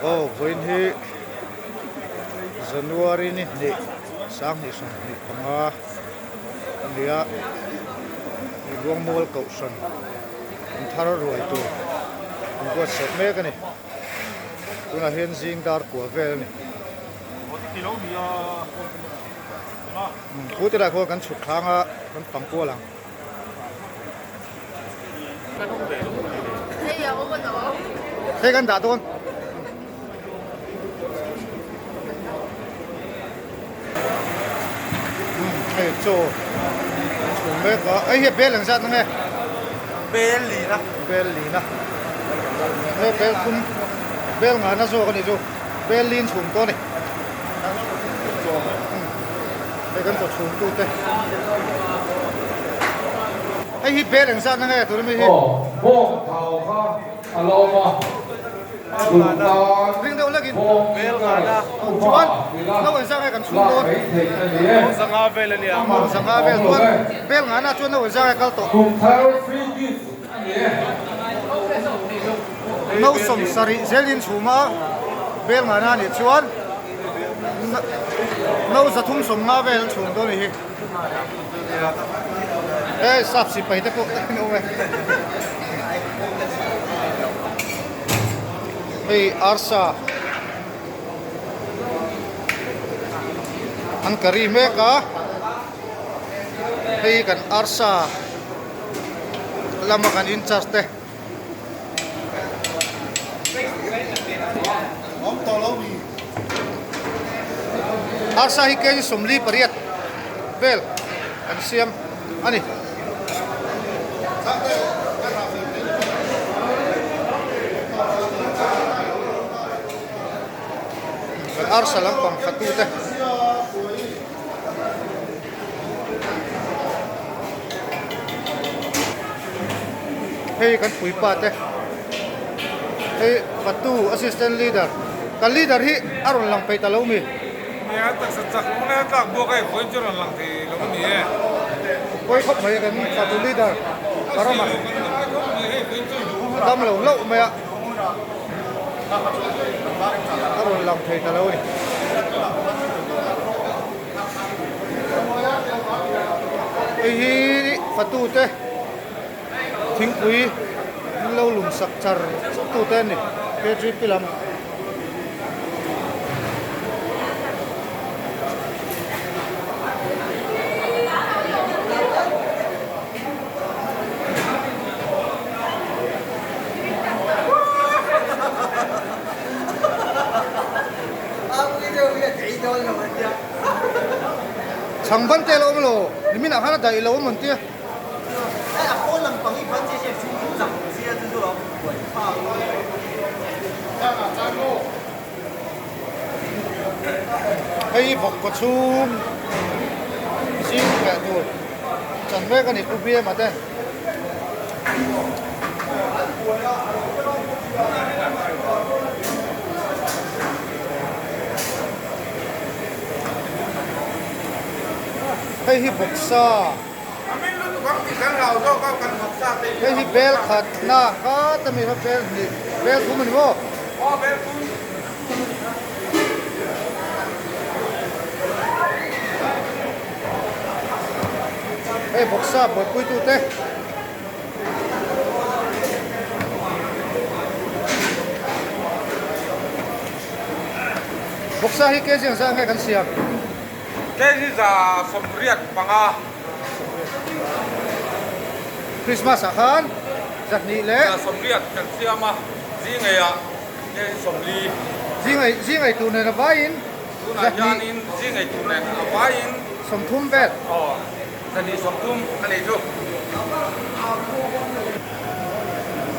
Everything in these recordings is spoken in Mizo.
Aw vawiin hi January ni hnih sanghnih 25 a ni a Luangmual Kohhran an thar ruai tur an buatsaih mek a ni tunah hian zing dar kua vel a ni. Khu te lah khuan kan chhuk thlang a kan pang kual ang. Hei kan dah dawn. Hei chaw an chhum mek a hei hi bel ang zat na nge? Bel lina. Bel lina. Hei bel thum bel ngana zawk a nih chu bel lin chhum tawh a ni. Hei kan chaw chhum tu te. Hei hi bel eng zat na nge tuna mi hi? Aw bawng thau kha a la awm a, duh tan Ring deuh lekin bawng interest chuan upa ila no eng zat nge kan chhum lak dawn? mai theih a ni e. Zanga vel a nia. A man Zanga vel awm lo chuan e. bel ngana chuan no eng zat nge kal tawh? Kum thar free gift a ni e. No 70 zelin chhum a, bel ngana nih chuan no 350 vel an chhum dawn a ni hi. Hei sap sipai te pawh an awm e. Hei arsa an curry mek a, hei kan arsa lama kan in charge te. Arsa hi kg 48 vel kan siam a ni. Kan arsa lampang fatute. Hei kan puipa te hei fatu assistant leader kan leader hi a rawn lang peih ta lo mi. Nia taksa chak lung leh a tlak buak a vawiin chu rawn lang thei lo a ni e. Pawi khawp mai kan fatu leader ka ram a dam lo hlauh mai a a rawn lang thei ta lo a ni. Hei hi fatu te thingpui an lo lum sak char char tu te a ni K3P lam. Chhang ban te a lo awm lo, nimin ah khan a daih lo awm an tia. Hei vawk kaw chhung zing leh tur chan mek a ni Pu Biama te. Hei hi bawksa hei hi bel khat na khat ami kha bel hnih bel thum ani maw hei bawksa buaipui tute. Bawksa hi kg ang zah nge kan siam? Kg 85. Christmas ah khan 200 leh. 80 kan siam a, zingei ah kg 40. Zingei zingei tur nen a vaiin. Tunah hianin zingei tur nen a vaiin. 30 vel. Aw. 230 a nei chu.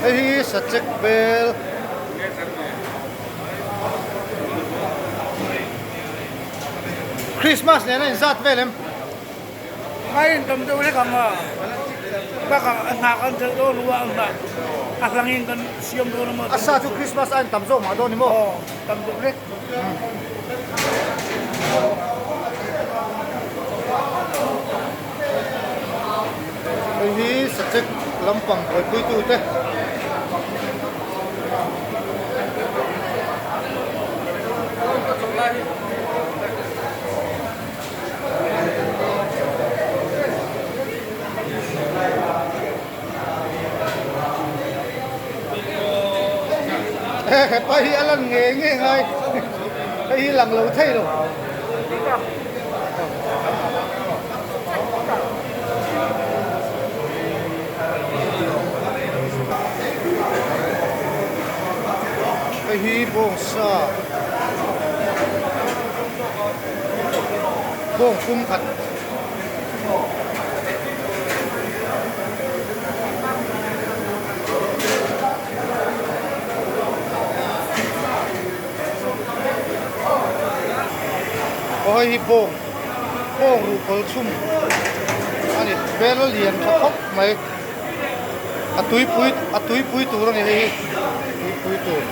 Hei hi sachek bel. Christmas nen a inzat vel em? Ngai in tam deuh hlek ang a, bakah a hna kan chelh dawn lo a, a hna a hlangin kan siam dawn a maw. A sa chu Christmas a intam zawk mah dawn ni maw? Aw, tam deuh hlek. Hei hi sachek lampang buaipuitute. He hepa hi a lan nge nge ngai hei hi lang lo thei lo. Hei hi bawngsa bawng pum khat. Aw hei hi bawng bawng ruhkawl chhum a ni bel a lian tha khawp mai a tuipui a tuipui tur a ni hei hi tuipui tur.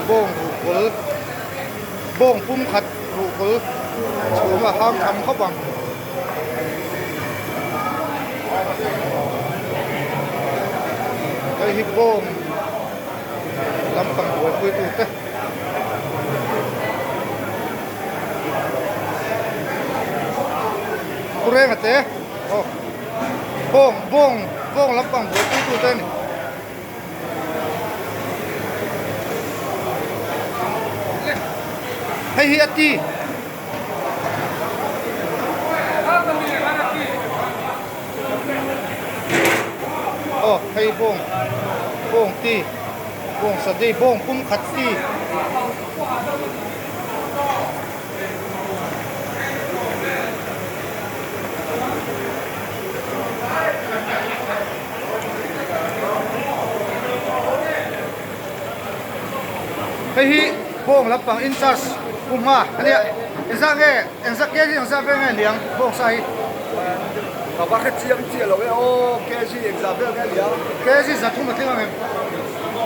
Bawng ruhkawl bawng pum khat ruhkawl chhum a hang tham khawp ang. Hei hi bawng lampang buaipui tute. Pu Renga te aw bawng bawng bawng lampang buaipui tute a ni. Hei hi a ti. Aw hei bawng bawng ti bawng sadi bawng pum khat ti. Hei hi bawng lampang in charge pu hma a nia engzah nge engzah kg engzah vel nge niang bawng sa hi ka va hre chiang chiah lo e aw kg engzah vel nge niang kg zathum a tling ang em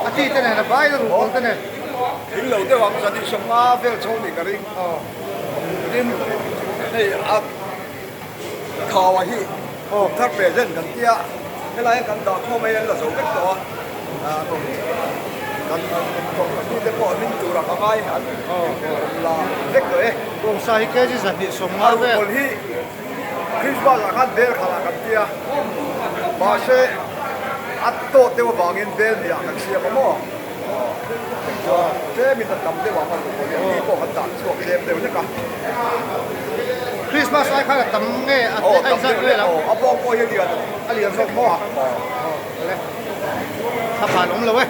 a ti te nen a vai a ruhkawl te nen tling lo deuh ang zahnih sawmnga vel chho nih ka ring tin hei a Thau a hi kum thar present kan tia helai hian kan dah khawm a hian la zo vek tawh a kan company te pawh hming tur a ka ngai an la vek tawh e. Bawngsa hi kg 250 vel. A ruhkawl hi Christmas ah khan bel khalh ah kan tia mahse a tawt deuh avangin bel hnih ah kan siam a maw chuan tlemin a tam deuh ang a ruhkawl hi a ni pawh kan dah chhuak tlem deuh hlek a. Christmas lai khan a tam nge a a inzat vel ang? A bawng pawh hi a lian a lian zawk maw? Awle thla phan awm lo e.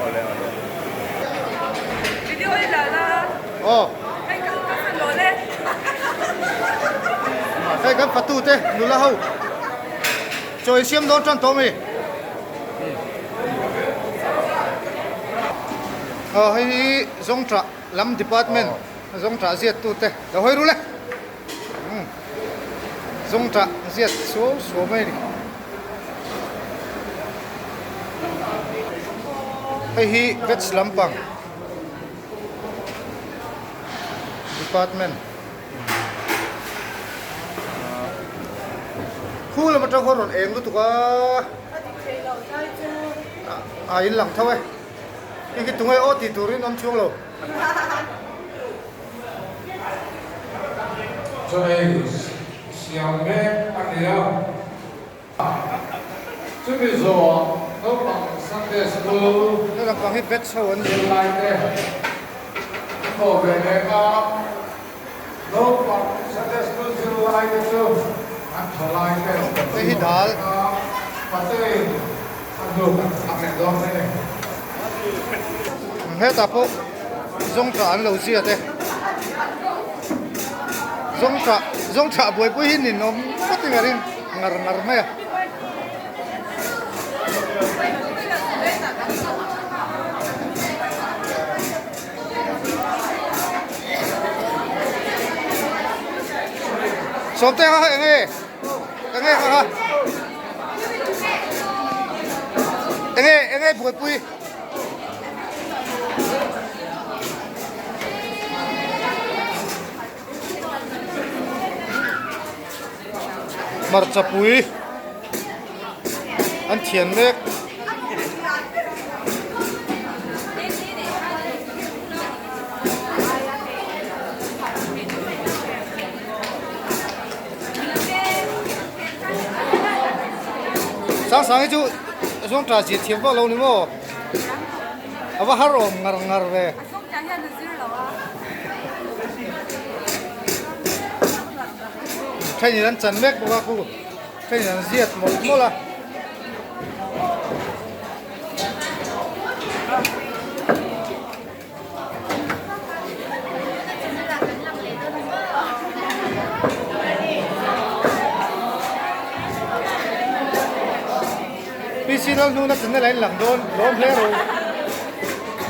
Awle awle. Video hi la la. Aw. Hei ka ka fan lo le. Hei kan fatu te nula ho chaw in siam dawn tan tawh mi. Aw hei hi zawngṭah lam department. Zawngṭah ziattute lo hawi rul e. Umm zawngṭah ziat suau suau mai a ni. Hei hi veg lampang department khu lam atang khaw rawn eng lutuk a a in lang tho e. Hei hi tunge aw tih turin awm chhuak lo. Chawei siam mek a ni a. Chumi zawhah naupang Sunday School Naupang hi batch ho an ni. Zirlaite an thawh ve leh a. Naupang Sunday School zirlaite chu an thalaite Hei hi dal. Patein a hnuk an thlak leh dawn mai a ni. Hetah pawh zawngṭah an lo ziat e. Zawngṭah zawngṭah buaipui hi ninawm ngawt in a ring ngar ngar mai a. Sawmte kha eng nge eng nge kha kha eng nge eng nge buaipui hmarcha pui an thian mek. Sangsang hi chu zawngṭah zir thiam vak lo ni maw? A va har awm ngar ngar ve. Thenin an chan mek bawk a khu thenin an ziat mawlh mawlh a. PC Lalhnuna channel a inlang dawn lawm hle ro.